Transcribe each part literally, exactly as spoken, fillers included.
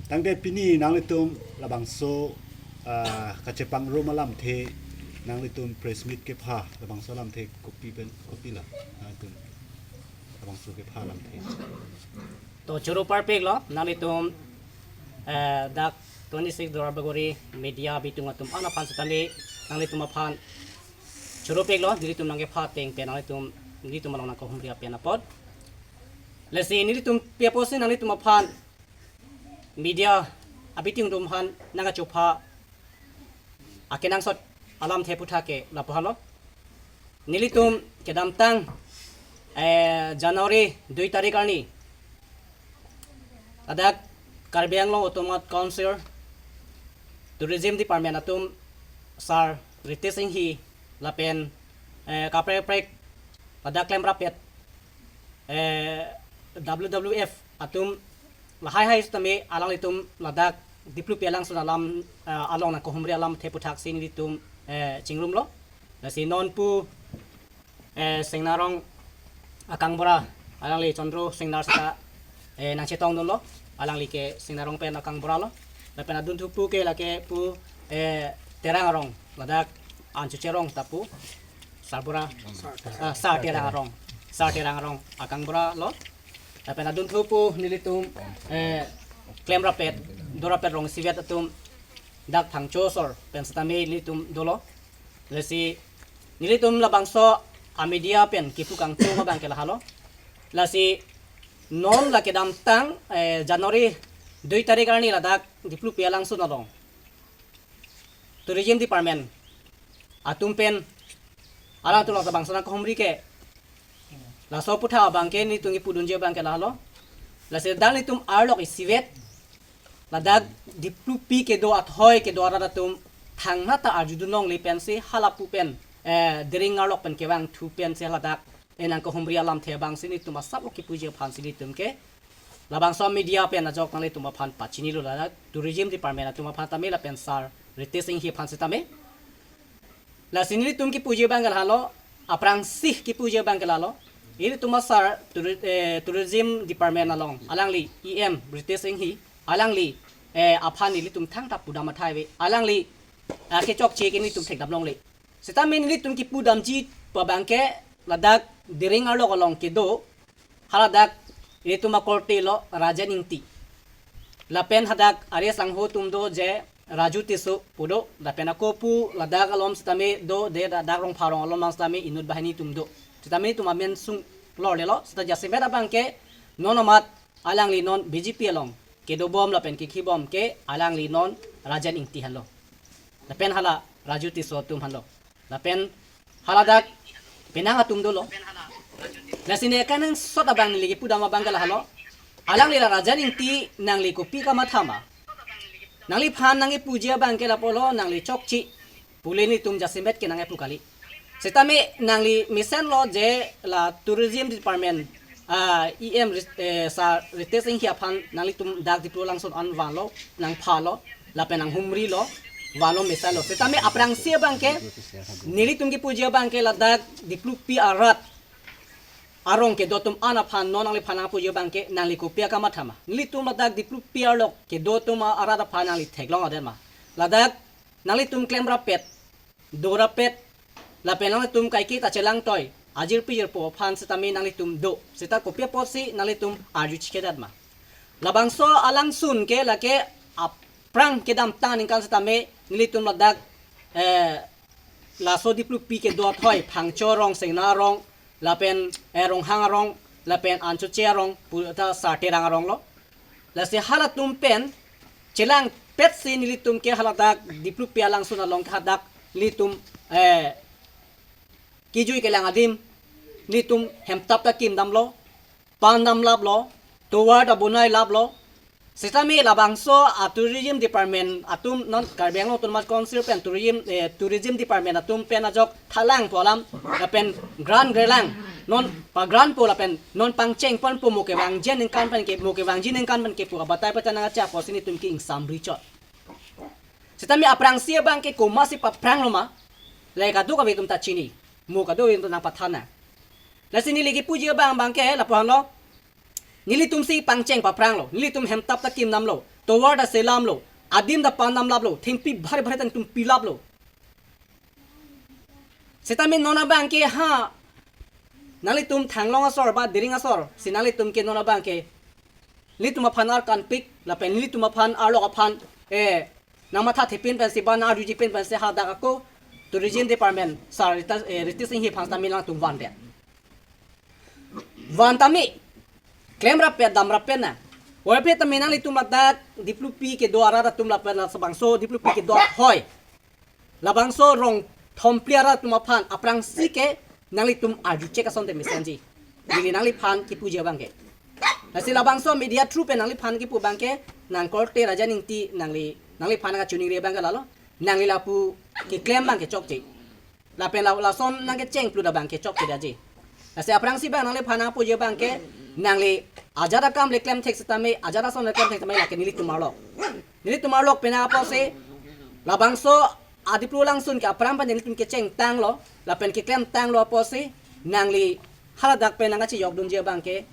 Tangte pini nanglitum labangso, ah, kachepangrum alamthe, nanglitum press meet kepha labangso alamthe kopi pen, kopi la nanglitum labangso kepha alamthe. To choro parpiklo nanglitum, eh, dak twenty-six Duarbagori media bitung atum an aphan setame nanglitum aphan choro piklo, nelitum nangkepha ateng pen nanglitum, nelitum along nangkahumri apen apot. Lasi nelitum pi apotsi nanglitum aphan media abitung atum aphan nangkachopha akenangsot alamthe aputhak ke lapu helo. Nelitum kedamtang, eh, January dui tarik arni ladak Karbi Anglong Autonomous Council Tourism Department atum Sir Ritesh Enghi lapen, eh, kaprek kaprek ladak klemrapet, eh, W W F atum lahai hai setame alanglitum ladak Diplupi alangsun alam, eh, along nangkahumri alamthe aputhaksi nelitum, eh, chingrumlo. Lasi non pu, eh, Singnar arong akangbura alangli Chandra Singnar seta, eh, nangchetongdunlo. Alangli ke Singnar arong pen akangbura lo. Lapen adunthu pu ke lake pu, eh, Terang arong ladak Anchuche arong ta pu Sarbura, ah, Sar Terang arong, Sar Terang arong akangbura lo. Lapen adunthu pu nelitum, eh, klemrapet, dorapet rong isivet atum dak Phangcho asor pen setame nelitum dolo. Lasi nelitum labangso amedia pen kipu kangtung abang ke lahelo. Lasi non la kedamtang, eh, January dui tarik arni ladak Diplupi alangsun along Tourism Department atum pen alangtum labangso nangkahumri ke laso aputhak abang ke nelitum kipudunji abang ke lahelo. Lasi dak nelitum arlok isivet ladak Diplupi kedo athoi kedo arat atum thangnat ta arjudun longle pensi halapu pen, eh, Dering arlok pen kevangthu pensi ladak, eh, nangkahumri alamthe abangsi nelitum asap kipuji aphansi nelitum ke labangso media pen ajok nanglitum aphan pachinilo ladak Tourism Department atum aphan tame lapen Sir Ritesh Enghi aphan setame. Lasi nelitum kipuji abang ke lahelo, aphrangsi kipuji abang ke lahelo. Ilitum a-Sir touri-, eh, Tourism Department along alangli E M Ritesh Enghi alangli, eh, aphan nelitum thangta pudam athai ave. Alangli, ah, kechokche ke nelitum thekdam longle. Setame nelitum kipudamji pu abang ke ladak Dering arlok along kedo haladak ilitum akorte lo Rajen Ingti. Lapen hadak ari asangho atum do je Raju Tisso pu do, lapen ako pu ladak alom setame do, de da-, dak Rongpharong alom setame inut banghini atum do. Setame itum amen sunglorlelo, seta jasemet abang ke non amat alangli non B J P along kedobom lapen kekhibom ke alangli non Rajen Ingti henlo. Lapen hala Raju Tisso atum henlo. Lapen haladak penang atum dolo. Lasi ne akenangsot abang neli kipudam abang ke lahelo. Alangli la Rajen Ingti nangli kopi kamatha ma? Nangliphan nangkipuji abang ke lapulo nangli chokche pu le nelitum jasemet ke nangkipu kali. Setame nangli mesenlo je la Tourism Department, ah, E M Rit-, eh, Sir Ritesh Enghi aphan nanglitum dak Diplu alangsun an vanlo, nangphalo, lapen nanghumrilo, vanlo mesenlo. Setame aphrangsi abang ke, nelitum kipuji abang ke ladak Diplupi arat arong kedo atum an aphan non nangliphan nangpuji abang ke nangli kopi akamatha ma? Nelitum ladak Diplupi arlok kedo atum arat aphan nangli theklong adet ma? Ladak nanglitum klemrapet, dorapet, lapen nanglitum kaike ta chelangtoi, ajirpi jirpo aphan setame nanglitum do. Seta kopi apotsi nanglitum arju chikedat ma? Labangso alangsun ke lake aphrang kedamtang aningkan setame nelitum ladak, eh, laso Diplupi kedo athoi Phangcho arong, Singnar arong, lapen, eh, Ronghang arong, lapen Anchoche arong, pu ta Sar Terang arong lo. Lasi halatum pen chelangpetsi nelitum ke haladak Diplupi alangsun along ke hadak nelitum, eh, kejui kelang adim nelitum hemtap ta kimdamlo, pan damlaplo, tovar ta bonai laplo. Setame labangso a-Tourism Department atum non Karbi Anglong Autonomous Council pen Tourism, eh, Tourism Department atum pen ajok thalang pu alam lapen grant grelang non pa-grantpo lapen non pangchengponpo mo kevangji aningkan pen ke, mo kevangji aningkan pen ke pu abatai pachanang acha apotsi nelitum ke ingsamri chot. Setame aphrangsi abang ke komatsi paphranglo ma? Lahai kadokave atum ta chini, mo kadokave atum ta nangpathan nang. Lasi neli kipuji abang abang ke lapu henlo. Nelitumsi pangcheng paphranglo, nelitum hemtap ta kimdamlo. tovar ta selamlo, adim ta pandamlaplo, thengpi bhari bhari ta nelitum pilaplo. Sitame non abangke ha, nanglitum Thanglong asor ba Dering asor si nanglitum ke non abangke nelitum aphan arkanpik lapen nelitum aphan arlok aphan, eh, nangmathathepin pensi ba nang-arjujepin pensi hadak ako Tourism Department sir Rita, eh, Ritesh Enghi aphan sitame nangtum vandet. Van tame, klemrap pe damrap pe na. Oi pe tame nanglitum ladak Diplupi kedo arat atum lapen labangso Diplupi kedo ahoi, labangso rong thomphli arat atum aphan aphrangsi ke nanglitum arju chek asonte mesenji. Neli nangliphan kipuji abangke. Lasi labangso media through pe nangliphan kipu abangke, nang korte Raja Ningti nangli, nangliphan kachiningri abangke lalo. Nangli lapu keklem abangke chokche. Lapen la, lason nangkecheng plut abangke chokche daji. Lasi aphrangsi abang nangliphan nangpuji abangke, nangli ajat akam le klem thek sitame, ajat ason le klem thek sitame, lake nelitum arlok. Nelitum arlok pen apotsi, labangso a-Diplu langsun ke aphrang pen nelitum kechengtanglo, lapen keklemtanglo apotsi, nangli haladak pen nangkachejokdunji abangke,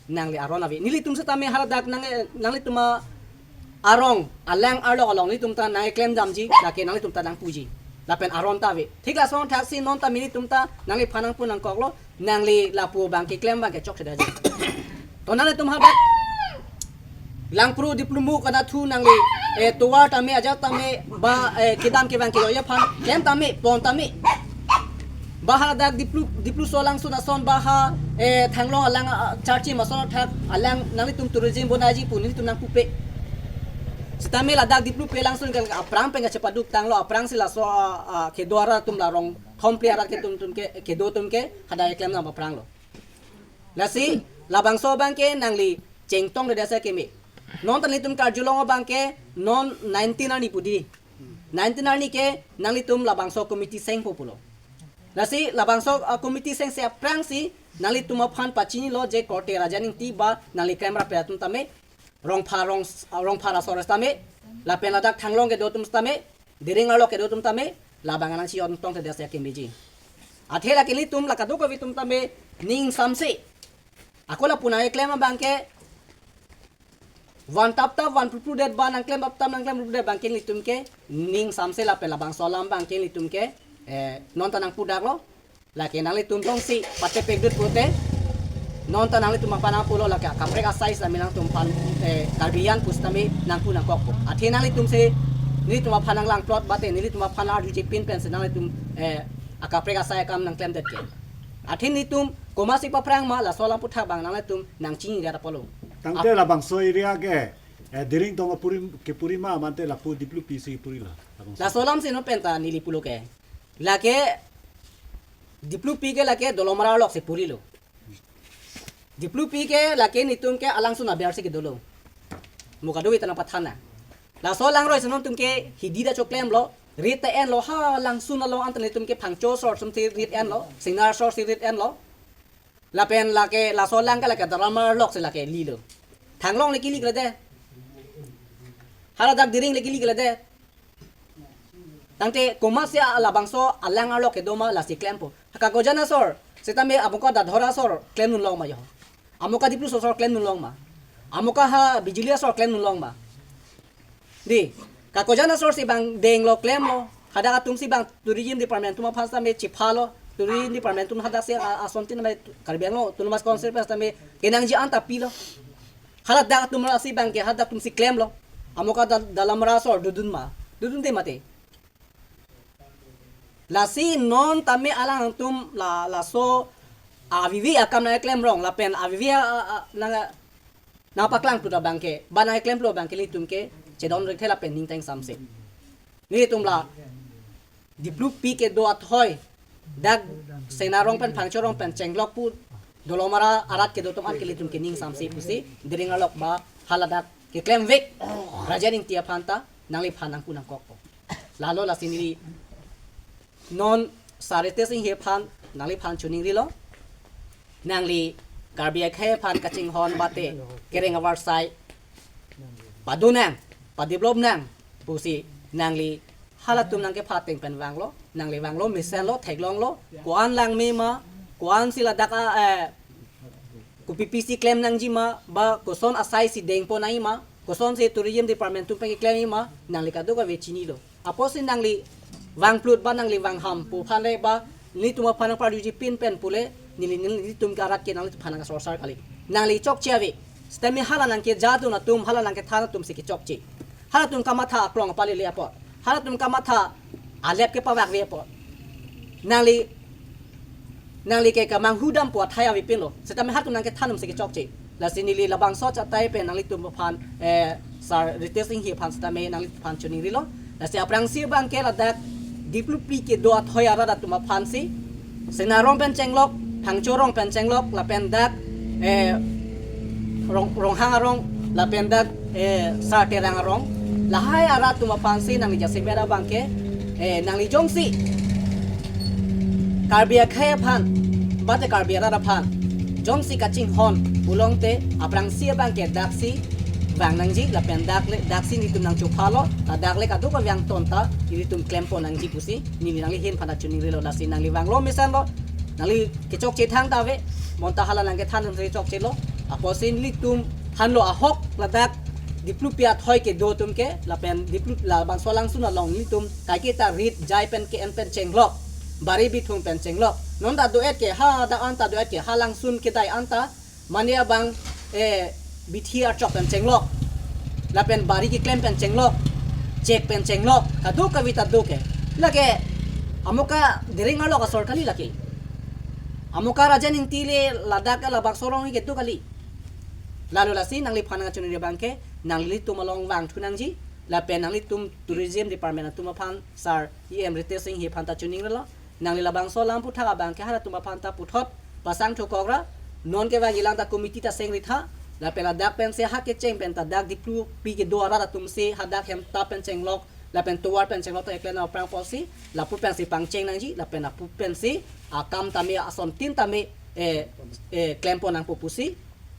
nangli aron ave. Nelitum sitame haladak nang, nanglitum arong, alang arlok along nelitum ta nangklemdamji, lake nanglitum ta nangpuji. Lapen aron ta ave. Thik lason thaksi non tame nelitum ta nangliphan nangpu nangkoklo, nangli lapu abangke klem abangke chokche daji. To nanglitum hadak Langpru Diplumuk anatthu nangli, eh, tovar tame ajat tame ba, eh, kedam kevang keyo aphan klem tame pon tame. Ba hadak Diplu, Dipluso langsun ason ba ha, eh, Thanglong alang, ah, charchim ason athak alang nanglitum tourism bonaiji pu nelitum nangpupe. Sitame ladak Diplupi langsun ke aphrang pen kachepaduktanglo, aphrangsi laso, ah, ah, kedo arat atum la rong thomphli arat ketum atum ke, kedo atum ke hadak klemdam aphranglo. Lasi labangso abangke nangli chengtong dede asa keme. Non ta nelitum karjulong abangke non nineteen arni pu di. Nineteen arni ke nanglitum labangso committee sengpo pulo. Lasi labangso, ah, committee sengse aphrangsi nanglitum aphan pachinilo je korte Raja Ningti ba nangli klemrap pe atum tame, Rongphar rong, Rongphar asor tame, lapen ladak Thanglong kedo atum tame, Dering arlok kedo atum tame, labang nangchiontong dede asa kemeji. Athe lake nelitum la kadokave atum tame ning samse. Ako lapu nangklem abangke, van tap tap, van prupru det ba nangklem tap tap, nangklem prupru det abangke nelitum ke ning samse lapen labangso alam abangke nelitum ke, eh, non ta nangpudaklo. Lake nanglitum tongsi patepekdut pute, non ta nanglitum aphan nangpulo lake akaprek asai sitame nangtum aphan, eh, Karbi an pusitame nangpu nangkokpo. Athe nanglitum si, nelitum aphan nanglang plot bate, nelitum aphan arjujepin pensi nanglitum, eh, akaprek asai akam nangklemdet ke. Athe nelitum komatsi paphrang ma laso alam aputhak abang nanglitum nangchini dia apotlo. Tangte labangso area ke, eh, Dering tong apuri, kepuri ma mate lapu Diplupi si purilo. Labangso. Laso alam si non penta neli pulo ke. Lake Diplupi ke lake Dolamara arlok si purilo. Diplupi ke lake nelitum ke alangsun aber si kedolo. Mo kadokave ta nangpathan na. Laso alangroi si nontum ke hidi ta choklemlo, rit ta enlo, ha langsun along anta nelitum ke Phangcho asor sum si rit enlo, Singnar asor si rit enlo. Lapen lake laso alang ke lake Dolamara arlok si lake lilo. Thanglong le kili kele de. Haladak Dering le kili kele de. Tangte komatsi labangso alang arlok kedo ma lasi klempo. Kakojan asor, sitame amuka Dadhora asor klemdunlong ma yo. Amuka Dipluso asor klemdunlong ma. Amuka ha Bijuli asor klemdunlong ma. Di, kakojan asor si abang denglo klemlo. Hadak atum si abang tourism department atum aphan sitame chiphalo. Tourism department atum hadak si a-, asontin ame Karbi Anglong Autonomous Council aphan sitame kenangji anta pilo. Haladak atum si abangke hadak atum si klemlo. Amuka Da-, Dolamara asor dodun ma. Dodunde mate. Lasi non tame alangtum la, laso avivi akam nangklemrong lapen avivi a, a, a, nang, nangpaklang plut abangke, ba nangklem plut abangke nelitum ke chedon rengthe lapen ning teng samse. Nelitum la Diplupi kedo athoi, dak Singnar rong pen Phangcho rong pen chenglok pu Dolamara arat kedo atum an ke nelitum ke ning samse pusi, Dering arlok ba haladak keklemvek Raja Ningti aphan ta nangliphan nangpu nangkokpo. Lalo lasi neli non Sir Ritesh Enghi aphan nangliphan chiningrilo. Nangli Karbi akhei aphan kachinghon bate kereng avarsai padonang, padevelop nang pusi nangli halatum nangkepha ateng pen vanglo, nangli vanglo, mesenlo, theklonglo, ko-an langme ma, ko-ansi ladak a, eh, kopi pisi klem nangji ma, ba koson asai si dengpon nangji ma, Kosonsi tourism department atum pen keklem ma, nangli kadokave chinilo. Apotsi nangli vangplut ba nangli vangham pu aphan le ba, nelitum aphan nangparjuji pin pen pule, neli neli nelitum ke arat ke nangliphan nangkasorsar kali. Nangli chokche ave. Sitame hala nangkejadun atum, hala nangkethan atumsi kechokche. Halatum kamatha aklong apalele apot. Halatum kamatha alep kepavakve apot. Nangli nangli ke kamanghu dampo athai avepinlo. Sitame halatum nangkethan atumsi kechokche. Lasi neli labangso achatai pen nanglitum aphan, eh, Sar Ritesh Enghi aphan sitame nangliphan choningrilo. Lasi aphrangsi abang ke ladak Diplupi kedo athoi arat atum aphansi, Sena rong pen chenglok, Phangcho rong pen chenglok, lapen dak, eh, rong, Ronghang arong, lapen dak, eh, Sar Terang arong. Lahai arat atum aphansi nangli jasemet abang ke, eh, nangli jongsi Karbi akhei aphan, bate Karbi arat aphan jongsi kachinghon pulote, aphrangsi abang ke daksi vang nangji, lapen dak le, daksi nelitum nangchophalo, ladak le kadokave angton ta nelitum klempo nangji pusi neli nangli ahin aphan ta choningrilo. Lasi nangli vanglo mesenlo, nangli kechokche thang ta ave, bonta hala nangkethan atumsi chokchelo. Apotsi nelitum thanlo ahok ladak Diplupi athoi kedo atum ke, lapen Diplu labangso alangsun along nelitum kaiketa rit jai pen ke-en pen chenglok, bari bithung pen chenglok. Non ta do-et ke, hadak an ta do-et ke, halangsun kedai an ta, mane abang, eh, bithi archok pen chenglok, lapen bari keklem pen chenglok, chek pen chenglok, kadokave ta do ke. Lake Amoka Dering arlo asor kali lake. Amoka Rajen Ingti le ladak ke labangso arong kedo kali. Lalo lasi nangliphan nangkachoningri abang ke, nanglitum along vangthu nangji, lapen nanglitum tourism department atum aphan Sar E M Ritesh Enghi aphan ta choningrilo. Nangli labangso alam puthak abang ke halatum aphan ta puthot pasang thukokra. Non kevangjilang ta committee ta sengri tha. Lapen ladak pensi ha kecheng pen ta dak Diplupi kedo arat atumsi hadak hem ta pen chenglok, lapen tovar pen chenglok ta eklem nang aphrang apotsi, lapu pensi pangcheng nangji, lapen lapu pensi akam tame, asontin tame, eh, eh, klempo nangpo pusi,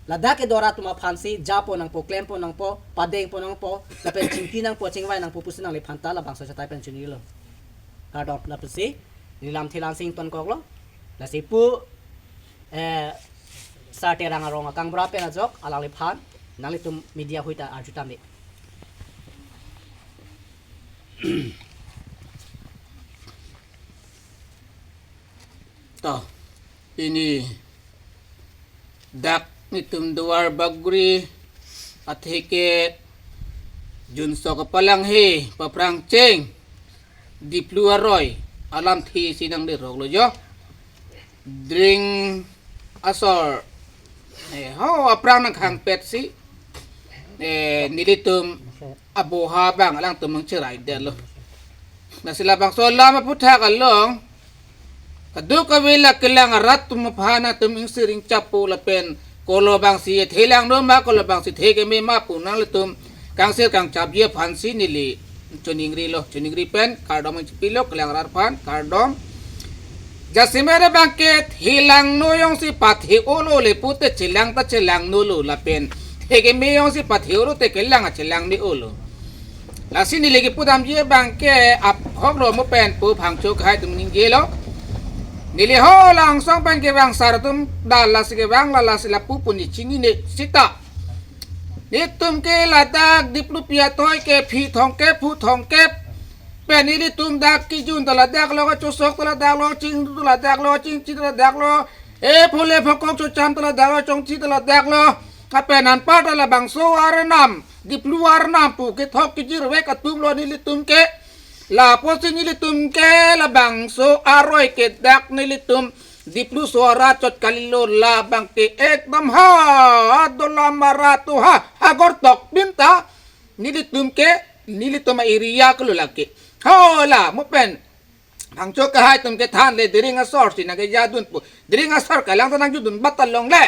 ladak kedo arat atum aphansi japo nangpo, klempo nangpo, padengpo nangpo, lapen chingki nangpo, chingvai nangpo pusi nangliphan ta labangso achatai pen choningrilo. Kardom, lapusi neli lamthe la-an si ingtonkoklo. Lasi pu, eh, Sar Terang arong akangbura pen ajok alangliphan nanglitum media ahui ta arju tame. To, pini dak nelitum Duar Bagori athe ke junsok kapalanghe paphrangcheng Diplu aroi alamthe si nangderoklo jo. Dring asor, eh, ho aphrang nangkhangpetsi, eh, nelitum aboha abang alangtum nangcheraidetlo. Lasi labangso alam aputhak along kadokave la kelang arat atum aphan atum ingsir ingchappo lapen kolo abangsi ethe langno ma, kolo abangsi the keme ma pu nanglitum kangsir kangchapji aphansi neli choningrilo, choningri pen kardom nangchipilo, kelang arat aphan kardom. Jasemet abang ke the langno jongsi pathe-olo le pute chelang ta chelangnolo, lapen the keme jongsi pathe-olo te kelang ta chelang me-olo. Lasi neli kepudamji abang ke ahok lo, mo pen pu Phangcho akhei atum ningjelo. Neli ho Langsong pen kevang sar atum dal lasi kevang, la lasi lapu pu neli chinine sita. Nelitum ke ladak Diplupi athoi ke phi thomkep, phu thomkep pen nelitum dak kejun ta ladak lo, kachosok ta ladak lo, chingdun ta ladak lo, chingchi ta ladak lo, e phule phokok chocham ta ladak lo, chongchi ta ladak lo. Lapen anpar ta labangso arnam, Diplu arnam pu kethok kejirvek atum lo nelitum ke. Lapusi nelitum ke labangso aroi ke dak nelitum Diplu so arat chot kalilo, labang ke ekdam ha dolam arat to ha, ha gortok pinta nelitum ke, nelitum area ke lo lake. Ho la, mo pen Phangcho akhei atum kethan le Dering asor si nangkejadunpo. Dering asor kelang ta nangjudun bat ta longle.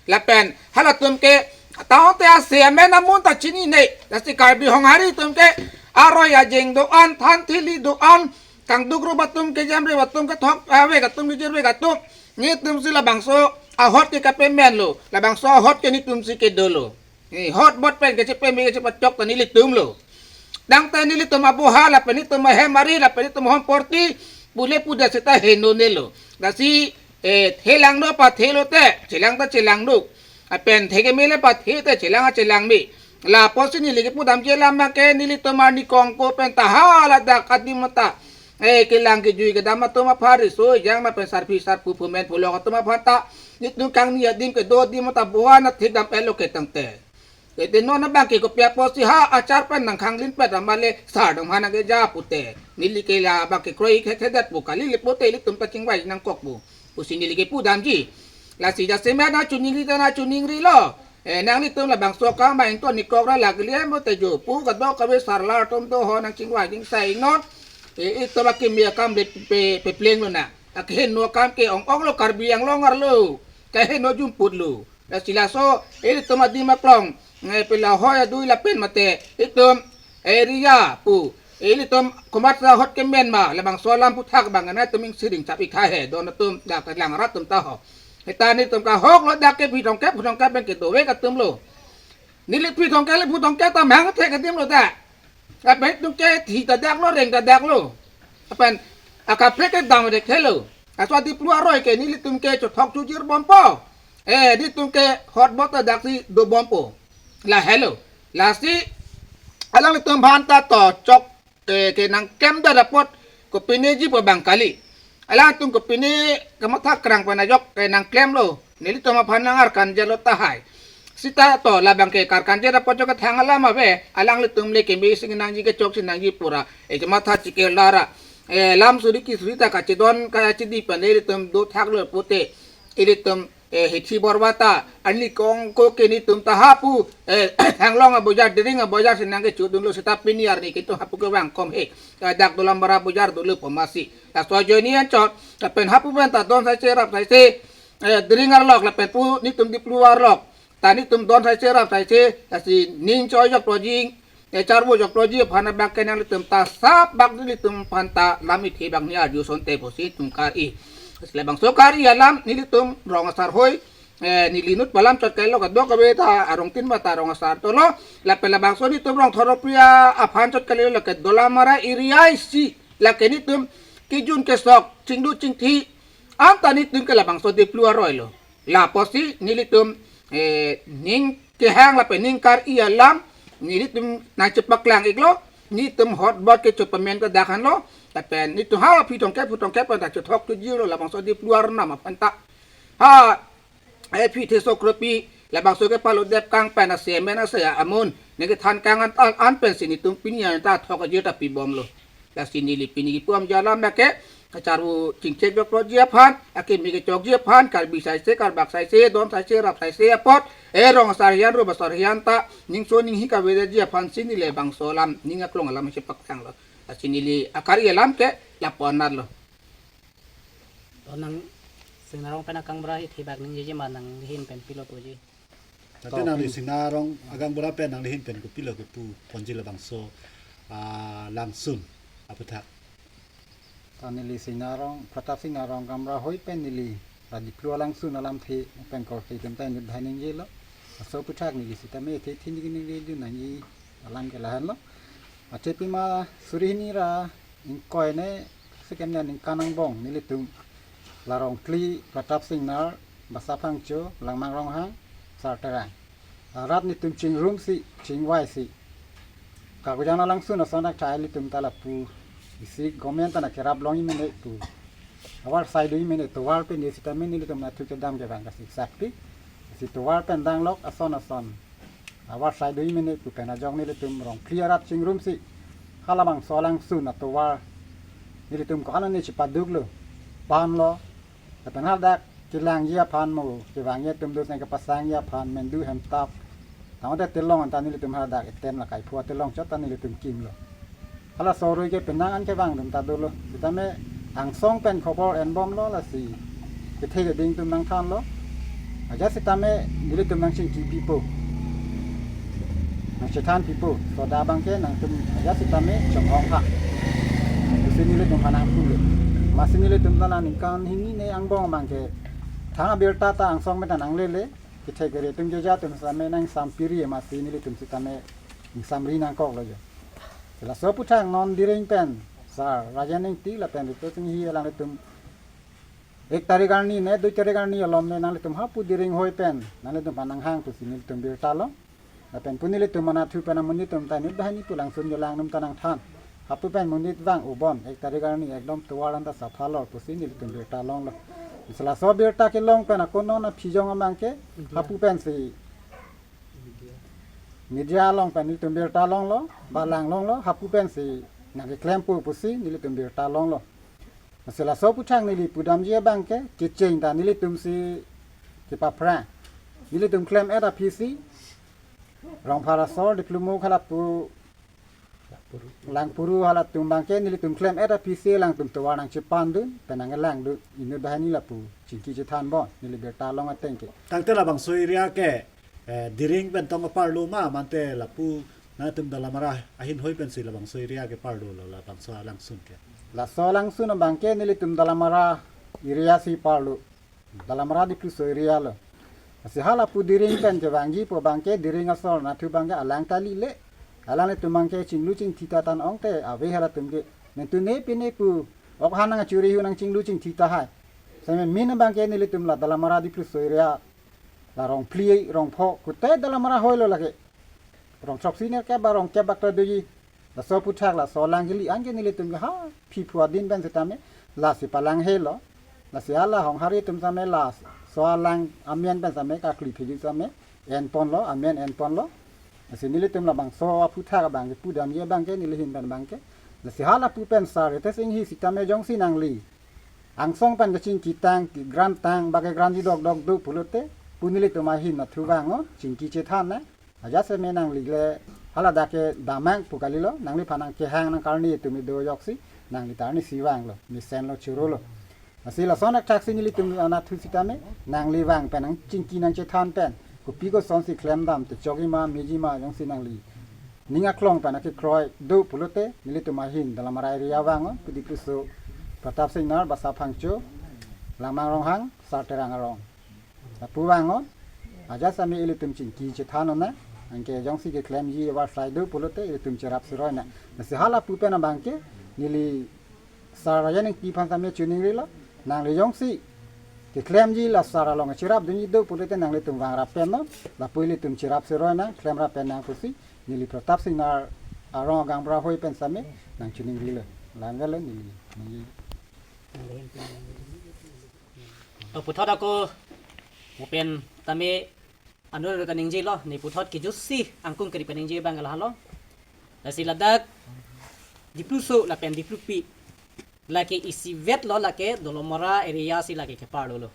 Lapen halatum ke taote ase amen amun ta chinine. Lasi Karbi Honghari atum ke aroi ajeng do-an, than thili do-an, kangduk rup atum, kejamrep atum, kethok, ah, vek atum, kejirvek atum, nelitum si labangso ahot ke kapemenlo, labangso ahot ke nelitum si kedolo. Eh, hot bot pen kachepeme kachepachok ta nelitum lo. Tangte nelitum aboha lapen nelitum ahem ari lapen nelitum hom porti pule puda seta henonelo. Lasi, eh, the langno pathe-lo te, chelang ta chelangno. Lapen the keme le pathe te, chelang ta chelang me. Lapusi neli kepudamji alam abangke nelitum arni kongko pen ta ha ladak adim ta, eh, kelang kejui kedam atum aphan, riso ejang lapen sarpi sarpo phumen pholok atum aphan ta, nelitum kangni adim kedo adim ta bohan athik dam-etlo ke tangte. Ete non abangke kopi apotsi ha achar pen nangkhanglin pet amale sar dong hana keja pute. Neli ke la abangke kroi khethedet pu kali le pute ilitum ta chingvai nangkok pu. Pusi neli kepudamji. Lasi jasemet nangchiningri ta nangchiningrilo. Eh, nanglitum labangso akam abang ington ni kok ra lak liam pute jo pu kadokave sarlar atum do ho nangchingvai chingsai non. Eh, itum akimi akam le pe, pe, peplenglo na. Akehingno akam ke ong-onglo Karbi Anglong arlo. Kehingno jumputlo. Lasi laso, ilitum adim aklong, eh, pela hoi adui lapen mate, itum area pu, ilitum komat ahut kemen ma, labangso alam aphuthak abang, nangtum ingsiring chap ik tha he, don atum, dak lang rat atum ta ho. Heta nelitum kahoklo dak ke phi thomkep, phu thomkep abang ke dovek atumlo. Neli phi thomkep, le phu thomkep ta mang thek adim lo ta. Lapen itum ke thi ta daklo, reng ta daklo. Lapen akaprek ke dam dek helo. Laso Diplu aroi ke nelitum ke chothok chojir bompo. Eh, nelitum ke hotbot ta daksi dobompo. La helo. Lasi alanglitum aphan ta to chok, eh, ke nangklem det apot kopiniji pu abang kali. Alangtum kopine kamatha krang pen ajok ke nangklemlo. Nelitum aphan nangarkanjelo tahai. Sita to labangke karkanjelo apot jo kethang alam ave, alanglitum le keme si nangji kechok si nangji pura. Eh, kamatha chikela ra. Eh, lam suri kesuri ta kachedon kachidi pen nelitum dothaklo pute. Ilitum, eh, hithi borwa ta, arni kongko ke nelitum ta hapu, eh, Hanglong abojar, Dering abojar si nangkechudunlo seta pini arni kitu hapu kevang kom he. Eh, dak Dolamara abojar dolo pu masi. Laso ajoine anchot, lapen hapu pen ta don saise rap saise, eh, Dering arlok, lapen pu nelitum Diplu arlok. Ta nelitum don saise rap saise, lasi ning choi jokloji, eh, charvo jokloji aphan abangke nanglitum ta sap bak nelitum aphan ta lam ithe bak ni arju sonte pusi itum kar-i. Lasi labangso kar-i alam nelitum rong asar hoi, eh, neli inut pu alam chot kalilo kadokave ta arong tin ba ta rong asar tolo, lapen labangso nelitum rong Thoropriya aphan chot kalilo lake Dolamara area isi, lake nelitum kejun kesok, chinglu chingthi, anta nelitum ke labangso Diplu aroi lo. Lapusi nelitum, eh, ning kehang lapen ning kar-i alam, nelitum nangchepaklang iklo, nelitum hotbot kecho pamen ta dak hanlo, lapen nelitum ha phi thomkep phu thomkep pen ta chothok chojirlo labangso Diplu arnam aphan ta. Ha, eh, phi theso kropi, labangso kepalo dep kang pen ase men ase amun, neke than kang an, an, an pensi nelitum pini anta thok ajir ta pibomlo. Lasi neli pini kipu-amji alam abangke, kacharvo chingchek jokloji aphan, akeme kechokji aphan, Karbi saise, Karbak saise, don saise, rap saise apot, eh, rong asar hiyan, rup asar hiyan ta, ningso ninghi kaveji aphan si neli labangso alam, ning aklong alam si paklanglo. Lasi neli akar-i alam ke, lapu-an lo. To nang Singnar arong pen akangbura hithi bak ningjeji ma nanglihin pen pilo puji. Tangte to nangli pin- Singnar arong akangbura pen nanglihin pen kopilo kepu ponji labangso, ah, langsun aphuthak. Ta neli Singnar arong, Pratap Singnar arong akangbura hoi pen neli la Diplu alangsun alamthe pen korte atum ta inut bhai ningjelo. Laso aphuthak neli sitame the thini ningjedun nangji alam ke lahenlo. Achepima suri hini ra ingkoi ne sekemne ningkan angbong nelitum la Rongkli Pratap Singnar, Basa Phangcho, Langmang Ronghang, Sar Terang. Arat nelitum chingrumsi, chingvaisi. Kakujan alangsun ason akthai nelitum ta lapu isi government ta nangkerap longji mene pu. Avarsai doji mene tovar pen neli sitame nelitum nathu kedam kevang kasi sakti. Si tovar pen danglok ason ason. Avarsai doji mene pu pen ajok nelitum Rongkli arat chingrumsi. Halabangso alangsun atovar nelitum ko-an ne chipaduklo. Panlo. Lapen hadak kelangji aphan mo, kevangji atum dos nang kepasangji aphan, mendu hemtap. Tangte telong anta nelitum hadak etem la kaiphu telong chot ta nelitum kimlo. Halaso aroi ke penang an kevang atum ta dolo. Sitame angsong pen khobor enbomlo lasi kethe keding atum nangthanlo. Ajat sitame nelitum nangchingki pipo. Nangchethan pipo. Soda abangke nangtum ajat sitame chonghong ha. Pusi nelitum aphan nangpulo. Masi nelitum ta la ningkan hini ne angbong abangke thang abirta ta angsong pen ta nanglele. Kethe kere atum joja atum sitame nangsampiri masi nelitum sitame ingsamri nangkoklo jo. Laso aphuthak non Dering pen Sar Rajen Ingti lapen Rito Singhi alanglitum ek tarik arni ne dui tarik arni alom ne nanglitum hapu Dering hoi pen nanglitum aphan nanghang pusi nelitum birtalo. Lapen pu nelitum anatthu pen amonit atum ta inut banghini pu langsun kelang atum ta nangthan. Hapu pen monit vang ubon ek tarik arni ekdom tovar anta sapha lor pusi nelitum birta longlo. Lasi laso birta kelong pen ako non aphi jong abangke hapu pensi media along pen nelitum birta longlo, ba lang longlo, hapu pensi nangkeklempo pusi nelitum birta longlo. Lasi laso aphuthak neli pudamji abangke, kecheng ta nelitum si kepaphrang. Nelitum klem-et aphisi Rongphar asor Diplumo halapu Langpuru halatum abangke nelitum klem-et aphisi alangtum tovar nangchepandun pen nanglangdun inut banghini lapu chingki chethanbom neli birta long ateng ke. Tangte labangso area ke, eh, Diring pen tong aparlo ma, mate lapu nangtum Dalamara ahin hoi pensi labangso area ke parlolo, labangso alangsun ke? Laso alangsun abangke nelitum Dalamara area si parlo. Dalamara Dipluso area lo. Lasi halapu Diring pen kevangji pu abangke Diring asor anatthu abangke alang ta lile. Alanglitum abangke chinglu chingthi ta tang ongte ave halatum ke. Nelitum ne pine pu ok han nangchuri hu nangchinglu chingthi tahai. Seme min abangke nelitum la Dalamara Dipluso area, la rong phli rong pho kute Dalamara hoilo lake. Rong throksi nerkep ba rong kep bak ta doji. Laso aphuthak laso alang keli anke nelitum ke ha phi phu adin pen setame lasi palang helo. Lasi hala Honghari atum same laso alang amen pen same kakli phiji same enponlo, amen enponlo. Lasi nelitum labangso aphuthak abangke pudamji abangke neli ahin pen abangke. Lasi halapu pen Sar Ritesh Enghi sitame jongsi nangli angsong pen kachingki tang, kegrant tang, ba kegrantji dokdok do pulote, pu nelitum ahin anatthu vang-o, chingki chethan na. Ajat seme nangli le haladak ke damnang pu kalilo, nangliphan nangkehang nangkarni atum kedo ajoksi, nangli ta arnisi vanglo, mesenlo, chorolo. Lasi lason akthaksi nelitum anatthu sitame, nangli vang pen nangchingki nangchethan pen, kopi kosonsi klemdam, techokji ma, meji ma, jongsi nangli ning aklong pen nangkekroi do pulote, nelitum ahin Dalamara area vang-o, pu Dipluso, Pratap Singnar, Basa Phangcho, Langmang Ronghang, Sar Terang arong. Lapu vang-o, ajat seme ilitum chingki chethan-o na, anke jongsi keklemji avarsai do pulote ilitum cherap seroi na. Lasi halapu pen abangke, neli Sar Rajen Engti aphan same choningrilo, nangli jongsi keklemji la Sar along cherapdunji do pulote nanglitum vangrap pen non, lapu ilitum cherap seroi nang, klemrap pen nang pusi, neli Pratap Singnar arong agang bra hoi pen same nangchoningrilo. Langvelo neli, neli. To puthot ako mo pen tame anur kaningje lo, ne puthot kejutsi angkung keri paningje abang lahelo. Lasi ladak Dipluso lapen Diplupi lake isivet lo, lake Dolamara area si lake keparlolo.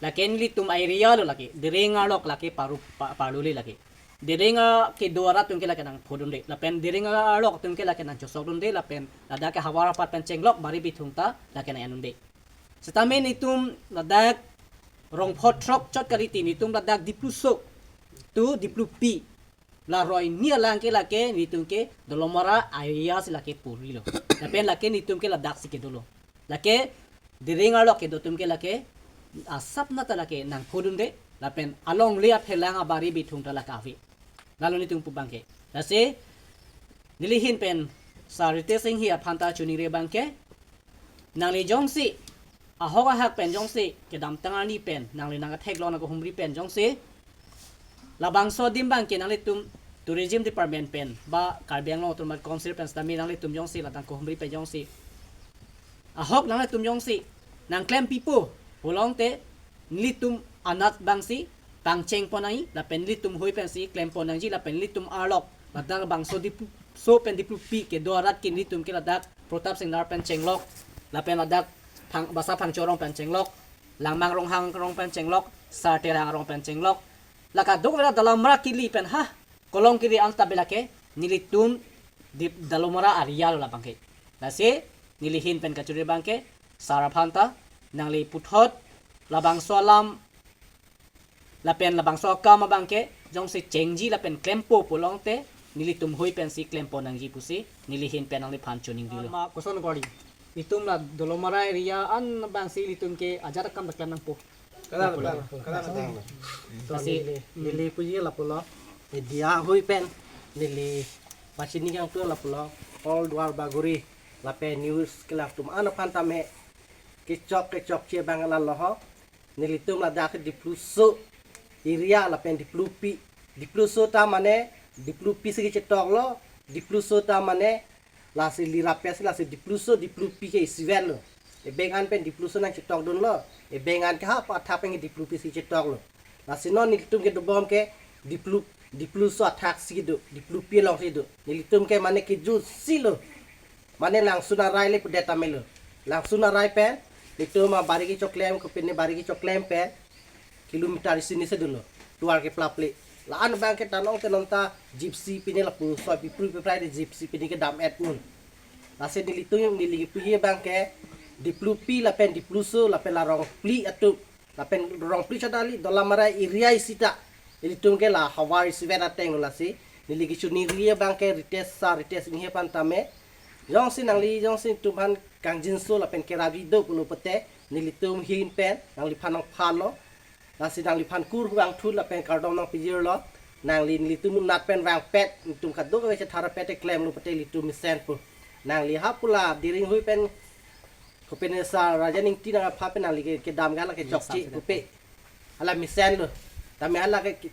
Lake nelitum area lo lake, Diring arlok lake paru, pa-, parlole lake. Diring akedo arat atum ke lake nangphodunde. Lapen Diring arlok atum ke lake nangchosokdunde. Lapen ladak ke havar apar pen chenglok bari bithung ta lake nang-endunde. Setame nelitum ladak rong pho throk chot kalite nelitum ladak Dipluso to Diplupi la roi ni alang ke lake nelitum ke Dolamara area si lake purilo. Lapen lake nelitum ke ladak si kedolo. Lake Diring arlok kedo atum ke lake asap na ta lake nangphodunde. Lapen alongle aphelang abari bithung ta lake ave. Lalo nelitum pu abangke. Lasi neli ahin pen Sar Ritesh Enghi aphan ta choningri abangke, nangli jongsi ahok ahak pen jongsi kedamtang arni pen nangli nangketheklong nangkehumri pen jongsi labangso adim abangke nanglitum tourism department pen ba Karbi Anglong Autonomous Council pen setame nanglitum jongsi ladak kehumri pen jongsi ahok nanglitum jongsi nangklem pipo pulote nelitum anat abangsi pangcheng pon nangji lapen nelitum hoi pensi klem pon nangji lapen nelitum arlok ladak bangso Dipluso pen Diplupi kedo arat ke nelitum ke ladak Pratap Singnar pen chenglok lapen ladak Phang-, Basa Phangcho arong pen chenglok, Langmang Ronghang arong pen chenglok, Sar Terang arong pen chenglok, la kadokave Dalamara kili pen ha Kolong kiri anta be lake nelitum Dip-, Dolamara area lo labangke. Lasi neli ahin pen kachoningri abangke, Sar aphan ta nangli puthot labangso alam lapen labangso akam abangke jongsi chengji lapen klempo pulote nelitum hoi pensi klem pon nangji pusi neli ahin pen nangliphan choningrilo. Ma koson kori. Itum la Dolamara area an abangsi ilitum ke ajat akam ta klem nangpo. Kalang, kalang, kalang, kalang. Lasi neli, neli puji lapulo, media hoi pen neli pachini kangtung lapulo, All Duar Bagori lapen news kelang atum an aphan tame kechok kechokche abang lalo ho. Nelitum ladak Dipluso area lapen Diplupi Dipluso ta mane Diplupi si kechetoklo, Dipluso ta mane lasi lirap pensi lasi Dipluso, Diplupi ke isivet lo. Ebeng an pen Dipluso nangchetokdunlo, ebeng an ke ha pa athak pen ke Diplupi si chetoklo. Lasi non nelitum kedobom ke Diplu, Dipluso athak si kedo, Diplupi along si do. Nelitum ke mane kejutsi lo. Mane Langsun arai le pudet tame lo. Langsun arai pen, nelitum abari kechoklem, kopine bari kechoklem pen, kilometer isi ni si dolo. Tovar keplap le. La-an abang ke tanong tenong ta Gypsy pine lapu soi pipru piprai de Gypsy pine kedam-et un. Lasi nelitum neli kipuji abang ke Diplupi lapen Dipluso lapen la Rongpli atum. Lapen Rongpli chot kali Dolamara area isi ta. Ilitum ke la havar isivet ateng lo lasi. Neli kechoningri abang ke Ritesh sir, Ritesh Enghi aphan tame. Jongsi nangli, jongsi netum aphan kangjinso lapen kerabi do pulo pute, nelitum ahin pen, nangliphan nangphanlo. Lasi nangliphan kurvangthu lapen kardom nangpijirlo. Nangli nelitum unat pen vangpet, netum kadokave chetharpet te klemlo pute ilitum mesenpo. Nangli ha pu la Diring hui pen, kopine sir Rajen Ingti nang apha pen nangli ke, kedam ga la ke chokche kopi. Hala mesenlo. Tame hala ke ki-,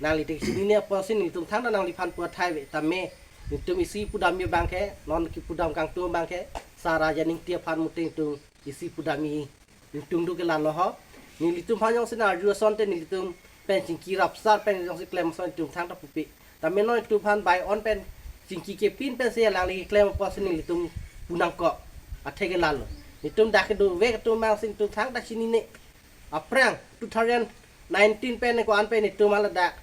nangli te chinine apotsi netum thangta nangliphan pu athai ave. Tame netum isi pudam abang ke, non kipudam kangtung abang ke, sir Rajen Ingti aphan muting tung isi pudam i. Netum do ke lalo ho. Nelitum aphan jongsi nang-arju asonte nelitum pen chingki rap sar pen jongsi klem ason netum thangta pupi. Tame non netum aphan bai on pen chingki kepin pensi alangli keklem apotsi nelitum pu nangkok. Athe ke lalo. Netum dak kedovek atum abangsi netum thangta chinine. Aphrang two thousand nineteen pen ko-an pen netum haladak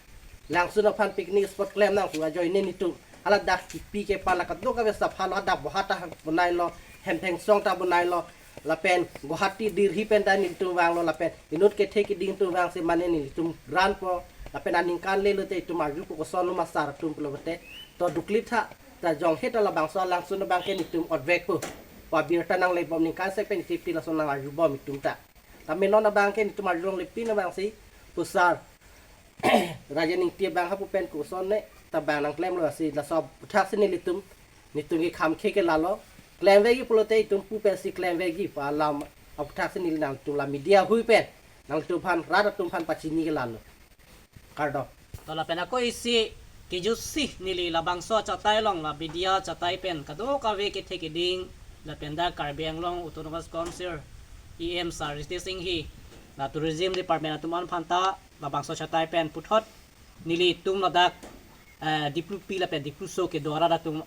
Langsun aphan picnic spot klem nang pu ajoine netum haladak kipi kepa la kadokave sapha lo, hadak Bohata bonailo, Hemthengsong ta bonailo, lapen Guwahati Delhi pen ta netum vanglo, lapen inut kethe keding atum vangsi mane netum grant po, lapen aningkan lelo te itum arjupo kosonlo ma sar atum pulo pute, to dukli tha, ta jonghe ta labangso Langsun abang ke netum otvekpo. Pu abirta nanglebom ningkan sek pen itipi lason nang-arjubom itum ta. Tame non abang ke netum arjulongle pin abangsi pu sar Rajen Ingti abang ha pu pen koson ne ta bang nangklemlo lasi laso aputhaksi nelitum, netum ke kham khe ke lalo. Klemvekji pulote itum pu pensi klemvekji pu alam aputhaksi neli nangtum la media hui pen nangtum aphan rat atum aphan pachini ke lalo. Kardom. To lapen ako isi kejutsi neli labangso achatai along la media achatai pen kadokave kethe keding lapen dak Karbi Anglong Autonomous Council E M sir Ritesh Enghi, la Tourism Department atum an aphan ta labangso achatai pen puthot nelitum ladak, eh, Diplupi lapen Dipluso kedo arat atum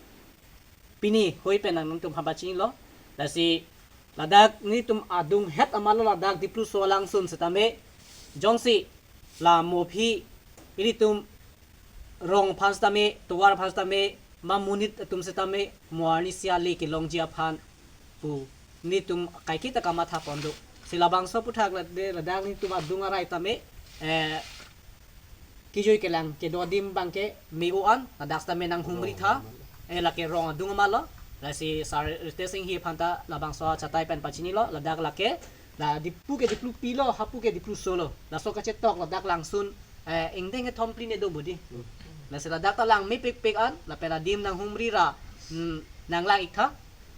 pini hui pen nangtum aphan pachinilo. Lasi ladak netum adunghet amat lo ladak Dipluso alangsun setame, jongsi la mo aphi ilitum rong aphan setame, tovar aphan setame, ma monit atum setame mo arnisi ale kelongji aphan pu netum kaiketa kamatha pon do. Si labangso aputhak lade ladak netum adung arai tame, eh, kejui kelang kedo adim abang ke me-o an, ladak setame nanghumri tha, eh, lake rong adung amat lo. Lasi sir Ritesh Enghi aphan ta labangso achatai pen pachinilo, ladak lake la Diphu ke Diplupi lo, hapu ke Dipluso lo. Laso kachetok ladak Langsun, eh, ingdeng kethom phli ne do budi. Lasi ladak ta lang mepikpik an, lapen adim nanghumri ra, hmm, nanglang ik tha.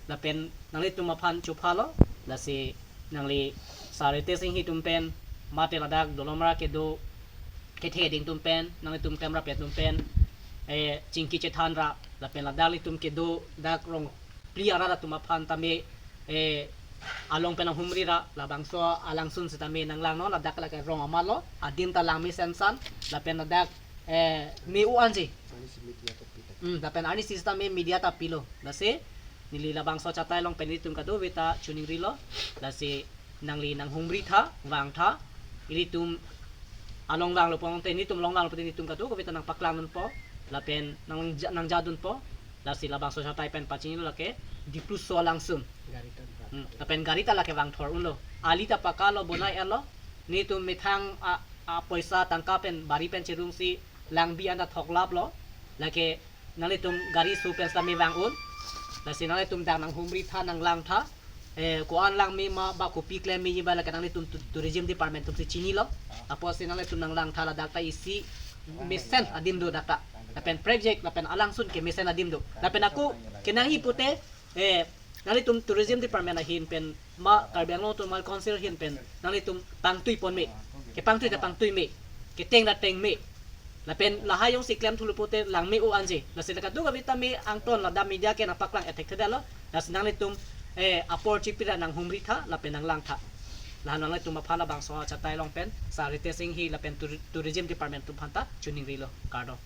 Lapen nanglitum aphan chophalo, lasi nangli sir Ritesh Enghi atum pen, mate ladak Dolamara kedo kethe keding atum pen, nanglitum camera pen atum pen, eh, chingki chethan ra, lapen ladak ilitum kedo dak Rongpli arat atum aphan tame, eh, along pen nanghumri ra, labangso alangsun setame nanglang non, ladak lake rong amat lo, adim ta lang mesen san, lapen ladak, eh, me-o anji. Hmm, lapen arnisi setame media ta pilo. Lasi neli labangso achatai along pen ilitum kadokave ta choningrilo. Lasi nangli nanghumri tha, vang tha. Ilitum along vanglo pon te, netum along vanglo pon te netum kadokave ta nangpaklang dunpo. Lapen nang, nangjadunpo. Lasi labangso achatai pen pachinilo lake Dipluso alangsun. Gari ta vang. Hmm, lapen gari ta lake vangthor unlo. Ali ta paka lo, bonai-et lo. Netum methang a, apoisa tangka pen bari pen cherungsi langbi an ta thoklap lo. Lake nanglitum gari su pen setame vang un. Lasi nanglitum dak nanghumri tha, nanglang tha. Eh, ko-an lang me ma ba kopi klem me ba lake nanglitum tu-, Tourism Department atumsi chinilo. Apotsi nanglitum nanglang tha, ladak ta isi mesen adim do dak ta. Lapen project, lapen alangsun ke mesen adim do. Lapen ako kenangji pute, eh, nanglitum Tourism Department ahin pen, ma Karbi Anglong Autonomous Council ahin pen nanglitum pangtui pon me. Kepangtui ta pangtui me. Keteng ta teng me. Lapen lahai jongsi klem thulo pote langme-o anji. Lasi la kadokave tame angton ladak media ke nangpaklang ethek thedetlo. Lasi nanglitum eh apor chipira nanghumri tha lapen nanglang tha. Lahan nanglitum aphan labangso achatai along pen Sir Ritesh Enghi lapen Tour- Tourism Department atum aphanta chiningrilo, kardom.